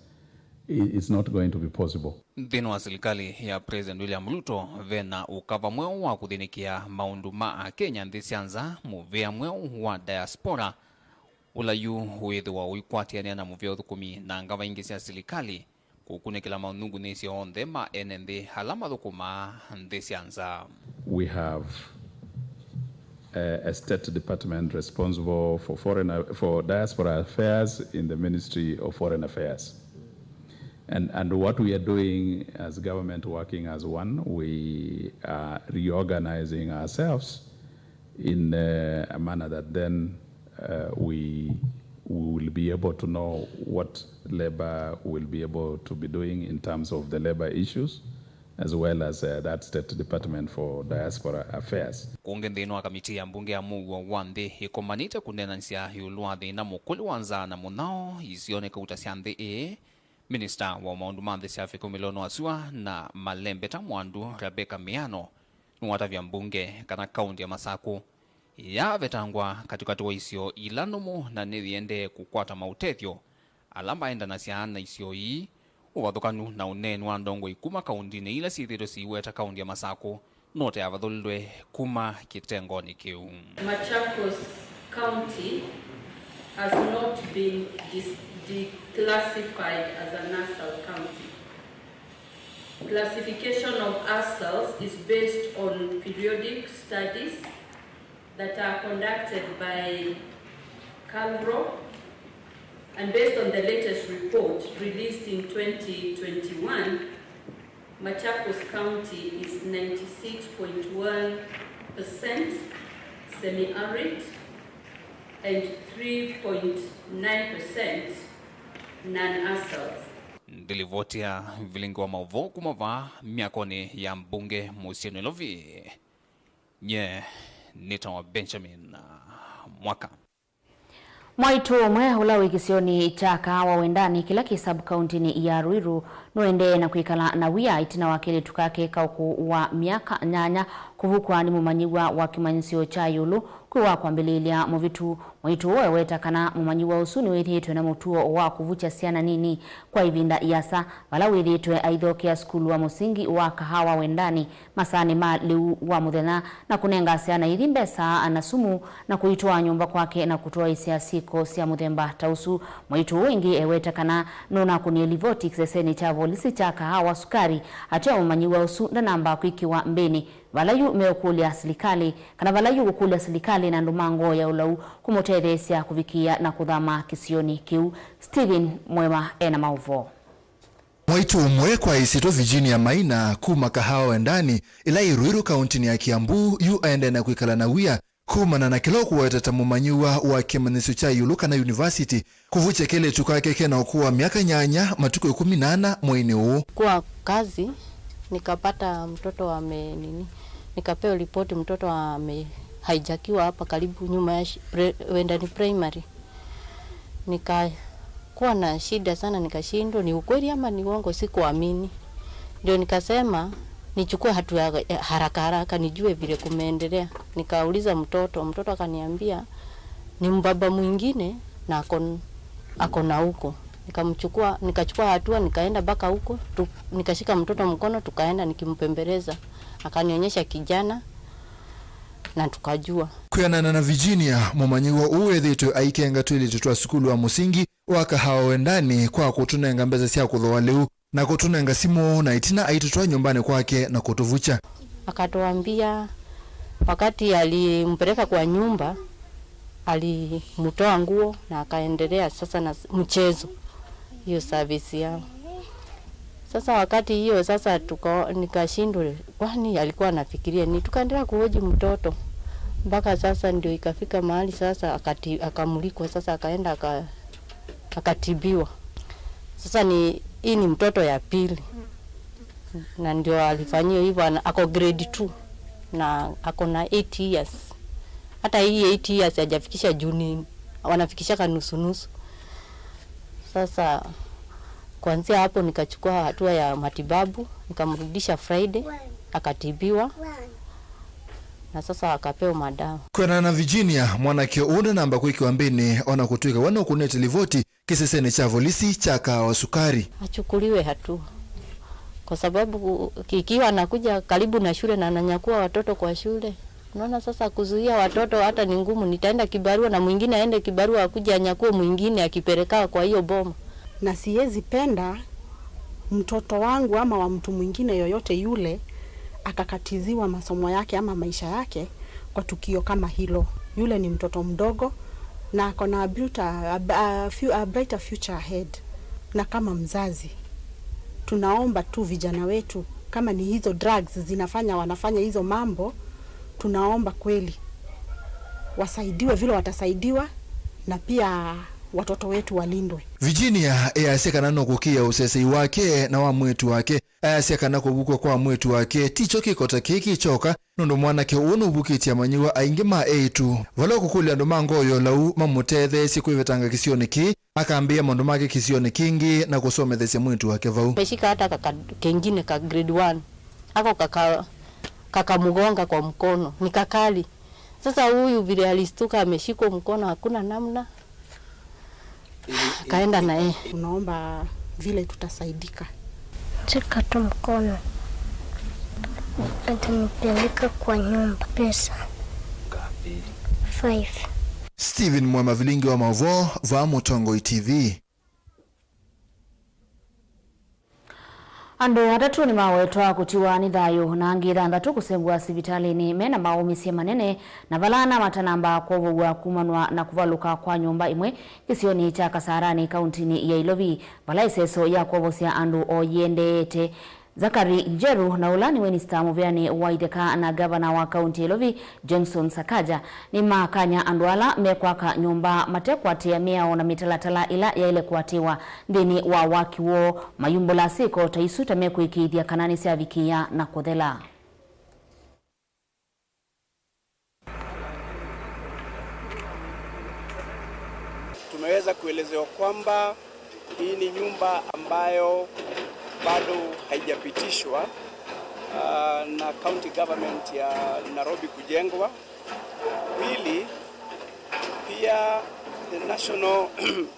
i-, it's not going to be possible. Nthĩnĩ wa silikalĩ ya President William Ruto, ve na ũkava mweũ wa kũthĩnĩkĩa maũndũ ma Akenya nthĩ sya nza, mũvĩa mweũ wa diaspora, ũla yu wĩthĩwa ũikwatĩanĩa na mũvĩa ũthũkũmi na ngava ingĩ sya silikalĩ, kũkunĩkĩla maũnyungunĩsyo onthe ma ene nthĩ ala mathũkũmaa nthĩ sya nza. We have, uh, a State Department responsible for foreign, for diaspora affairs in the Ministry of Foreign Affairs. And, and what we are doing as government, working as one, we are reorganizing ourselves in, uh, a manner that then, uh, we, we will be able to know what labor will be able to be doing in terms of the labor issues, as well as, uh, that State Department for Diaspora Affairs. Kũngĩ, nthĩnĩ wa kamiti ya mbunge ya mũuo wa nthĩ ĩkomanĩte kũneenanĩsya ĩũlũ wa thĩna mũkũlĩ wa nzaa na mũnyao isionĩ kauta sya nthĩ ĩĩ, minista wa maũndũ ma nthĩ sya Africa Ũmĩlonĩ wa Sua na Malembeta Mwandu, Rebecca Miano, nĩwatavya mbunge kana kaũnti ya Masakũ yavetangwa katĩkatĩ wa isio ila nũmũ na nĩyĩendee kũkwata maũtethyo ala maendanasya na isio ii, ũvathũkanu na ũneeni wa ndongoi kuma kaũntinĩ ila syĩthĩĩtwe siiweta kaũnti ya Masakũ, note yavathũlilwe kuma kĩtengonĩ kĩu. Machakos County has not been dis- declassified as an ASAL county. Classification of ASALs is based on periodic studies that are conducted by KALRO, and based on the latest report released in twenty twenty-one, Machakos County is ninety-six point one percent semi-arid and three point nine percent non-ASALs. Ndilivoti ya vilingi wa maũvoo kuma vaa myakonĩ ya mbunge mũsyĩ Nairobi. Nye nĩtawa Benjamin Mwaka. Mwaitũ ũmwe ũla wĩ kĩsionĩ kya Kahawa Wendani, kĩla kĩ sub-kauntinĩ ya Ruiru, nũendee na kwĩkala na wia ĩtina wa kelĩtu kake ka ũkũũ wa myaka nyanya kũvukwa nĩ mũmanyĩw'a wa kĩmanyĩsyo kya ĩũlũ kwĩ wa kwambĩlĩĩlya mũvĩtu. Mwaitũ ũũ eweta kana mũmanyĩw'a ũsu nĩwĩthĩĩtwe na mũtuo wa kũvukya syana nini kwa ĩvinda ĩasa, vala wĩthĩĩtwe aithokea sukulu wa mũsingi wa Kahawa Wendani masaanĩ ma lĩu wa mũthenya, na kũnenga syana ithi mbesa na sumu, na kũitwaa nyũmba kwake na kũtwaĩsya syĩko sya mũthemba ta ũsu. Mwaitũ ũũ ĩngĩ eweta kana nũnakũnie livoti kĩsesenĩ kya volisi kya Kahawa Sukari ateo mũmanyĩw'a ũsu ndanamba kwĩkĩwa mbĩnĩ, vala yu meũkũlya silikalĩ, kana vala yu kũkũlya silikalĩ na andũ ma ngoo ya ũlau kũmũtetheesya kũvikĩĩa na kũthama kĩsionĩ kĩu. Stephen Mwema ena maũvoo. Mwaitũ ũmwe kwa ĩsyĩtwa Virginia Maina kuma Kahawa Wendani, ĩla yĩ Ruiru, kaũntinĩ ya Kiambu, yu aendee na kwĩkala na wia kumana na kĩla ũkũweta ta mũmanyĩw'a wa kĩmanyĩsyo kya ĩũlũ kana yunivasiti kũvukya kelĩtu kake ke na ũkũũ wa myaka nyanya matukũ ĩkũmi na ana mweinĩ ũũ. Kwa kazi, nikapata mtoto ame-, nini, nikapewa ripoti mtoto amehaijakiwa hapa karibu nyuma ya shi-, pre-, Wendani Primary. Nikakuwa na shida sana, nikashindwa ni ukweli ama ni uongo, sikuamini. Ndio nikasema nichukue hatua ya haraka haraka, nijue vile kumeendelea. Nikauliza mtoto, mtoto akaniambia ni mbaba mwingine na ako, ako na huko. Nikamchukua, nikachukua hatua, nikaenda mpaka huko, tu, nikashika mtoto mkono, tukaenda nikimpembeleza. Akanionyesha kijana na tukajua. Kwĩanana na Virginia, mũmanyĩw'a ũũ ethĩĩtwe aikenga twĩlĩtu twa sukulu wa mũsingi wa Kahawa Wendani kwa kũtũnenga mbesa sya kũthooa lĩu na kũtũnenga simũ, na ĩtina aitũtwaa nyũmbanĩ kwake na kũtũvukya. Akatuambia wakati alimpeleka kwa nyumba, alimtoa nguo na akaendelea sasa na s-, mchezo, hiyo service yao. Sasa wakati hiyo sasa tuka-, nikashindwa kwani alikuwa anafikiria nini. Tukaendelea kuhoji mtoto mpaka sasa ndio ikafika mahali sasa akati-, akamulikwa sasa akaenda aka-, akatibiwa. Sasa ni, hii ni mtoto ya pili. Na ndio alifanyiwa hivyo, ana-, ako grade two na ako na eight years. Hata hii eight years hajafikisha juu ni wanafikishaka nusu nusu. Sasa kuanzia hapo nikachukua hatua ya matibabu, nikamrudisha Friday, akatibiwa na sasa akapewa madawa. Kwĩanana na Virginia, mwanake ũũ ndanamba kwĩkĩwa mbĩnĩ ona kũtw'ĩka we nũkũnĩte livoti kĩsesenĩ kya volisi kya Kahawa Sukari. Achukuliwe hatua. Kwa sababu ikiwa anakuja karibu na shule na ananyakua watoto kwa shule, unaona sasa kuzuia watoto hata ni ngumu. Nitaenda kibarua na mwingine aende kibarua akuje anyakue mwingine akipeleka kwa hiyo boma. Na siwezi penda mtoto wangu ama wa mtu mwingine yoyote yule akakatiziwa masomo yake ama maisha yake kwa tukio kama hilo. Yule ni mtoto mdogo na ako na a brighter, a, a, fu-, a brighter future ahead. Na kama mzazi, tunaomba tu vijana wetu, kama ni hizo drugs zinafanya wanafanya hizo mambo, tunaomba kweli wasaidiwe vile watasaidiwa, na pia watoto wetu walindwe. Virginia easya kana nũkũkĩĩa ũsesei wake na wa mwĩĩtu wake. Easya kana kũvukw'a kwa mwĩĩtu wake tikyo kĩko ta kĩĩ kĩkyoka, nũndũ mwanake ũũ nũvukĩtye amanyĩw'a aingĩ ma eĩtu. Vala ũkũkũlya andũ ma ngoo ya ũlau mamũtetheesye kwĩvetanga kĩsionĩ kĩĩ, akambĩĩa maũndũ make kĩsionĩ kĩngĩ na kũsomethesya mwĩĩtu wake vau. Ameshika hata kaka kengine ka grade one. Ako kaka, kakamgonga kwa mkono. Ni kakali. Sasa huyu vile alistuka ameshikwa mkono, hakuna namna. Akaenda na yeye. Tunaomba vile tutasaidika. Shika tu mkono. Atanipeleka kwa nyumba. Pesa. Ngapi? Five. Stephen Mwema, vilingi wa maũvoo, vaa Mũtongoi T V. Andũ atatũ nĩmawetwa kũtiwa nĩ thayũ na angĩ thanthatũ kũsengwa sivitalĩnĩ mena maũmĩsye manene, na vala ana matanamba kwovow'a kumanwa na kũvalũka kwa nyũmba ĩmwe kĩsionĩ kya Kasarani, kauntinĩ ya Ilovi, vala ĩseso ya kwovosya andũ o yĩendeete. Zachary Njeru, na ũla nĩ minista mũvĩanĩ wa itheka na ngavana wa kaunti ya Ilovi, Johnson Sakaja, nĩmakany'a andũ ala mekwaka nyũmba matekwatĩĩa mĩao na mĩtalatala ĩla yaĩle kũatĩĩwa nthĩnĩ wa waki woo, mayumbũla syĩko ta isu ta mekwĩkĩĩthya kana nĩsyavikĩĩa na kũthela. Tumeweza kuelezewa kwamba hii ni nyumba ambayo bado haijapitishwa, ah, na county government ya Nairobi kujengwa. Pili, pia the National,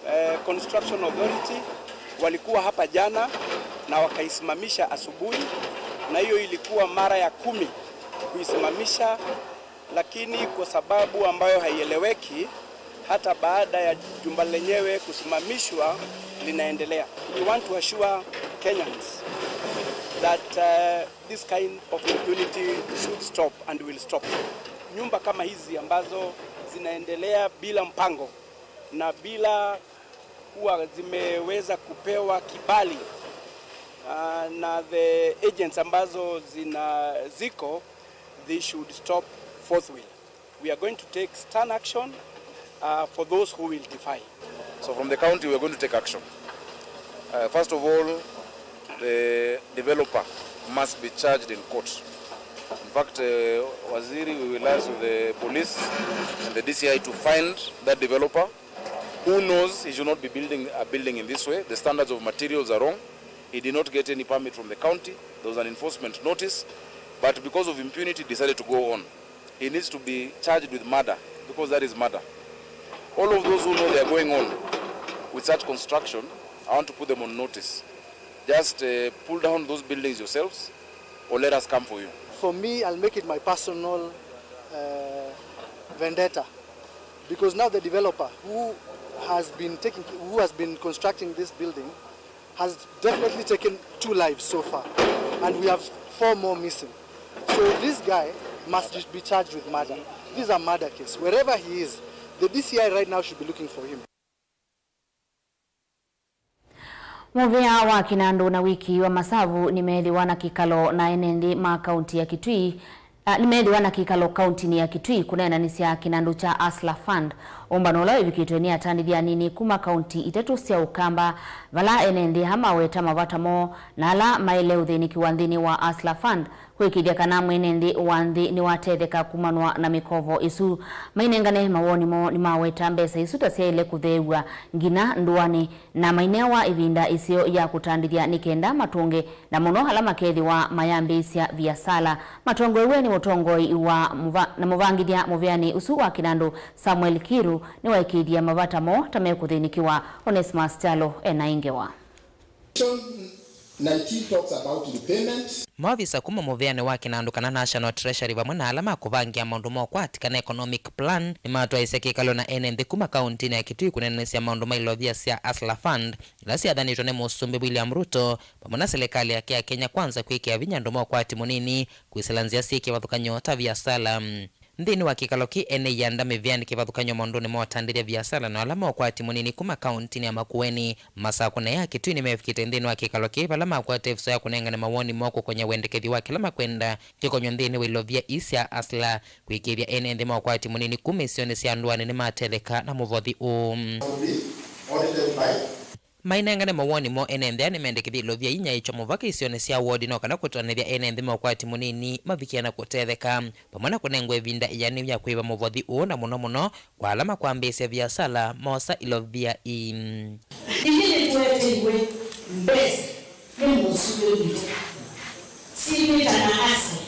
eh, Construction Authority walikuwa hapa jana na wakaisimamisha asubuhi, na hiyo ilikuwa mara ya kumi kuisimamisha, lakini kwa sababu ambayo haieleweki, hata baada ya jumba lenyewe kusimamishwa, linaendelea. We want to assure Kenyans that, uh, this kind of impunity should stop and will stop. Nyumba kama hizi ambazo zinaendelea bila mpango na bila kuwa zimeweza kupewa kibali, uh, na the agents ambazo zina, ziko, they should stop forthwith. We are going to take stern action, uh, for those who will defy. So from the county, we are going to take action. Uh, first of all, the developer must be charged in court. In fact, uh, Waziri, we will ask the police and the D C I to find that developer. Who knows, he should not be building a building in this way. The standards of materials are wrong. He did not get any permit from the county. There was an enforcement notice, but because of impunity, decided to go on. He needs to be charged with murder, because that is murder. All of those who know they are going on with such construction, I want to put them on notice. Just, uh, pull down those buildings yourselves, or let us come for you. For me, I'll make it my personal, uh, vendetta, because now the developer who has been taking, who has been constructing this building has definitely taken two lives so far, and we have four more missing. So this guy must be charged with murder. This is a murder case. Wherever he is, the D C I right now should be looking for him. Mũvĩa wa Kinandu na wĩkĩi wa masavu nĩmeethĩwa na kĩkalo na ene nthĩ ma kaunti ya Kitui, a, nĩmeethĩwa na kĩkalo kauntinĩ ya Kitui kũneenanĩsya kĩnandũ kya Hustler Fund, ũmbano ũla wĩvikĩtwe nĩ atandĩthya anini kuma kaunti itatũ sya Ũkamba, vala ene nthĩ aa maweta mavata moo na ala maĩle ũthĩnĩkĩwa nthĩnĩ wa Hustler Fund. Kũĩkĩĩthya kana mwene nthĩ wa nthĩ nĩwatetheka kumanwa na mĩkovo ĩsu. Mainengane mawoni moo, nĩmaweta mbesa isu ta syaĩle kũtheew'a nginya ndũanĩ, na maineawa ĩvinda ĩseo ya kũtandĩthya nĩ kenda matũnge, na mũno ala makethĩwa mayambĩĩsya viasala. Matongoi wĩa nĩ mũtongoi wa mũva-, na mũvangĩthya mũvĩanĩ ũsu wa kĩnandũ Samuel Kiru nĩwaĩkĩĩthya mavata moo ta mekũthĩnĩkĩwa. Onesmus Kyalo ena ĩ ngewa. Section nineteen talks about repayment. Maovisa kuma mũvĩanĩ wa kĩnandũ kana National Treasury vamwe na ala makũvangĩa maũndũ ma ũkwati kana economic plan nĩmatwaĩsye kĩkalo na ene nthĩ kuma kauntinĩ ya Kitui kũneenanĩsya maũndũ ma ilovia sya Hustler Fund ila syathanĩtwe nĩ Mũsumbĩ William Ruto vamwe na silikalĩ yake ya Kenya Kwanza kwĩkĩa vinya andũ ma ũkwati mũnini kwĩsĩla nzĩa syĩ kĩvathũkany'o ta viasala. Nthĩnĩ wa kĩkalo kĩĩ, ene ianda mĩvĩanĩ kĩvathũkany'o maũndũnĩ ma ũtandĩthya viasala na ala ma ũkwati mũnini kuma kauntinĩ ya Makueni, Masakũ na ya Kitui nĩmevikĩte nthĩnĩ wa kĩkalo kĩĩ vala makwata ĩvuso ya kũnengane mawoni moo kũkony'a wendekethyo wa kĩla makwenda kĩkonywe nthĩnĩ wa ilovia ii sya Hustler, kũĩkĩĩthya ene nthĩ ma ũkwati mũnini kuma isionĩ sya ndũanĩ nĩmatetheka na mũvothi ũũ. Audited by Mainengane mawoni moo ene nthĩ aa nĩmendekethya ilovia inyaĩĩkya mũvaka isionĩ sya wodi no kana kũtanĩthya ene nthĩ ma ũkwati mũnini mavikĩe na kũtetheka, vamwe na kũnengwa ĩvinda ĩanĩu ya kũĩva mũvothi ũũ, na mũno mũno kwa ala makwambĩĩsya viasala moosa ilovia ii. Ithyĩ nĩtũeteiwe mbesa nĩ mũsumbĩ witũ. Syĩkwĩtana Hustler.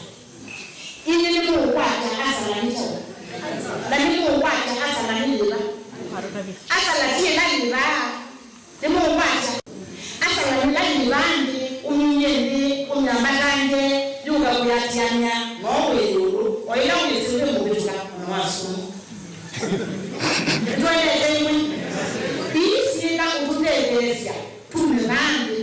Inyw'ĩ nĩmũũkwata Hustler nĩ kyaũ? Na nĩmũũkwata Hustler nĩ yĩva? Hustler ti ĩla yĩ vaa. Nĩmũũkwata Hustler nĩ ĩla yĩ vaa nthĩ, ũminie nthĩ, ũmyambatange, yũka kũyatianĩa, no wĩ ĩũlũ, o ĩla wĩsĩ wĩ mũvĩtũka, ona wasũma. Nĩtũendete ĩmwe. Ii syĩka kũtũtetheesya tume vaa nthĩ.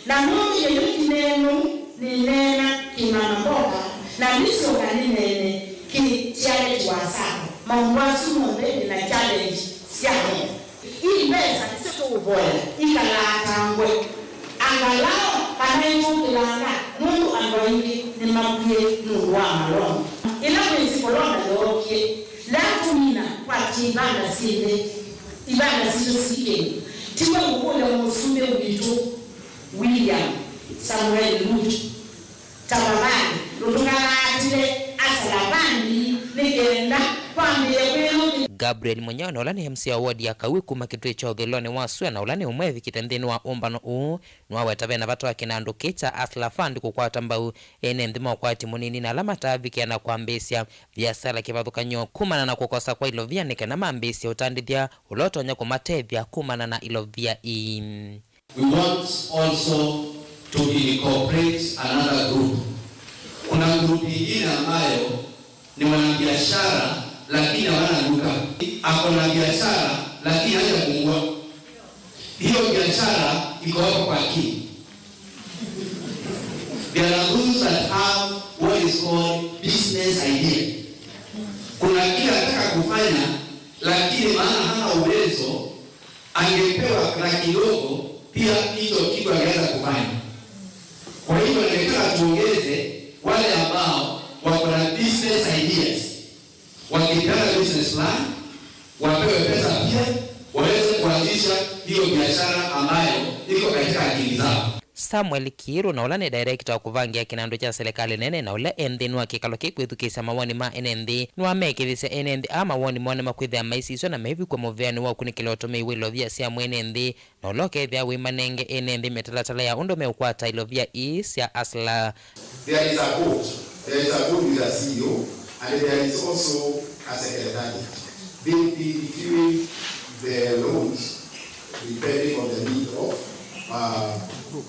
Na nũndũ yĩu ti neenou, nĩneena kĩmama mboka, na ndisyoka nĩneene kĩ challenge wa sako. Maũndũ asu monthe nĩ na challenge syamo. Ii mbesa nĩsyo tũũvoya ikalaa ta ngwe. Angalao kana itũkĩlanga, nũndũ andũ aingĩ nĩmakw'ĩe nũndũ wa malonda. Ĩla mwĩsĩ kolonda yookie, yatũmina kwa kĩvanda syĩthe, ivanda sitũ si kĩndũ. Tiwe ngũkũlya mũsumbĩ witũ. William Samuel Ruto, tafadhali, ũtũkalaatĩle Hustler Fund nĩ kenda kwambĩĩa kwĩyũkĩlya. Gabriel Mũnyao na ũla nĩ M C A wa ward ya Kaui kuma Kitui kya ũthũĩlonĩ wa sua na ũla nĩ ũmwe evikĩte nthĩnĩ wa ũmbano ũũ, nĩwaweta vena vata wa kĩnandũ kĩĩ kya Hustler Fund kũkwata mbau ene nthĩ ma ũkwati mũnini na ala mataavikĩa na kwambĩĩsya viasala kĩvathũkany'o kumana na kũkosa kwa ilovia nĩ kana mambĩĩsye ũtandĩthya ũla ũtonya kũmatethya kumana na ilovia ii. We want also to incorporate another group. Kuna group ingine ambayo ni wanabiashara lakini hawana duka. Ako na biashara lakini hajafungua. Hiyo biashara iko hapo kwa key. There are those that have what is called business idea. Kuna kile anataka kufanya, lakini maana hana uwezo, angepewa na kidogo, pia hicho kitu angeweza kufanya. Kwa hivyo, ningetaka tuongeze wale ambao wako na business ideas, wakipeana business plan, wapewe pesa pia, waweze kuanzisha hiyo biashara ambayo iko katika akili zao. Samuel Kiiru, na ũla nĩ director wa kũvangĩa kĩnandũ kya silikalĩ nene, na ũla e nthĩnĩ wa kĩkalo kĩĩ kwĩthukĩĩsya mawoni ma ene nthĩ, nĩwamekĩthisye ene nthĩ aa mawoni moo nĩmakwĩthĩa maisisya na maivikwa mũvĩanĩ wa ũkunĩkĩla ũtũmĩi wa ilovia sya mwene nthĩ, na ũla ũkethĩa wĩmanenge ene nthĩ mĩtalatala ya ũndũ meũkwata ilovia ii sya Hustler. There is a board. There is a board with a C E O, and there is also a secretariat. They will be reviewing the loans depending on the need of, uh,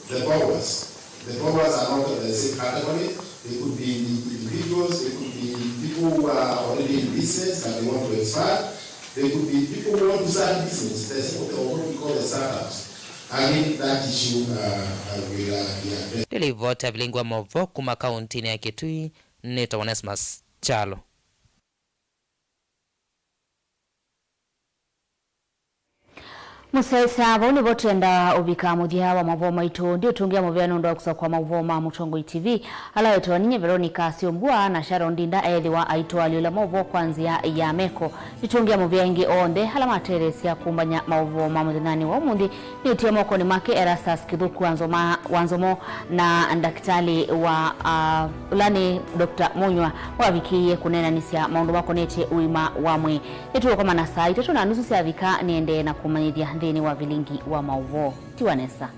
the borrowers. The borrowers are not of the same category. They could be individuals, they could be people who are already in business and they want to expand. They could be people who want to start business. There's what, what we call the startups. I think that issue, uh, uh, will, uh, be addressed. Nĩ livoti ya vilingi wa maũvoo kuma kauntinĩ ya Kitui, nĩtawa Onesmus Kyalo. Mũsyaĩĩsya, vau nĩvo twendaa ũvika mũthya wa maũvoo maitũ. Ndiũtũngĩa mũvea nũndũ wa kũsakũa maũvoo ma Mũtongoi T V, ala wetwa ninyie Veronica Syombua na Sharon Ndinda eethĩwa aitũalyũla maũvoo kwa nzĩa ya meko. Ndiũtũngĩa mũvea ĩngĩ onthe ala matetheesya kũmbany'a maũvoo ma mũthenyanĩ wa ũmũnthĩ. Nĩtie mokonĩ make Erastus Kĩthũku wa Nzoma, wa Nzomo, na ndakĩtalĩ wa, ah, ũla nĩ Doctor Mũnywa, wavikĩie kũneenanĩsya maũndũ makonetye ũima wa mwĩĩ. Nĩtũũkomana saa itatũ na nusu syavika, nĩendee na kũmanyĩthya nthĩnĩ wa vilingi wa maũvoo. Tiwa nesa.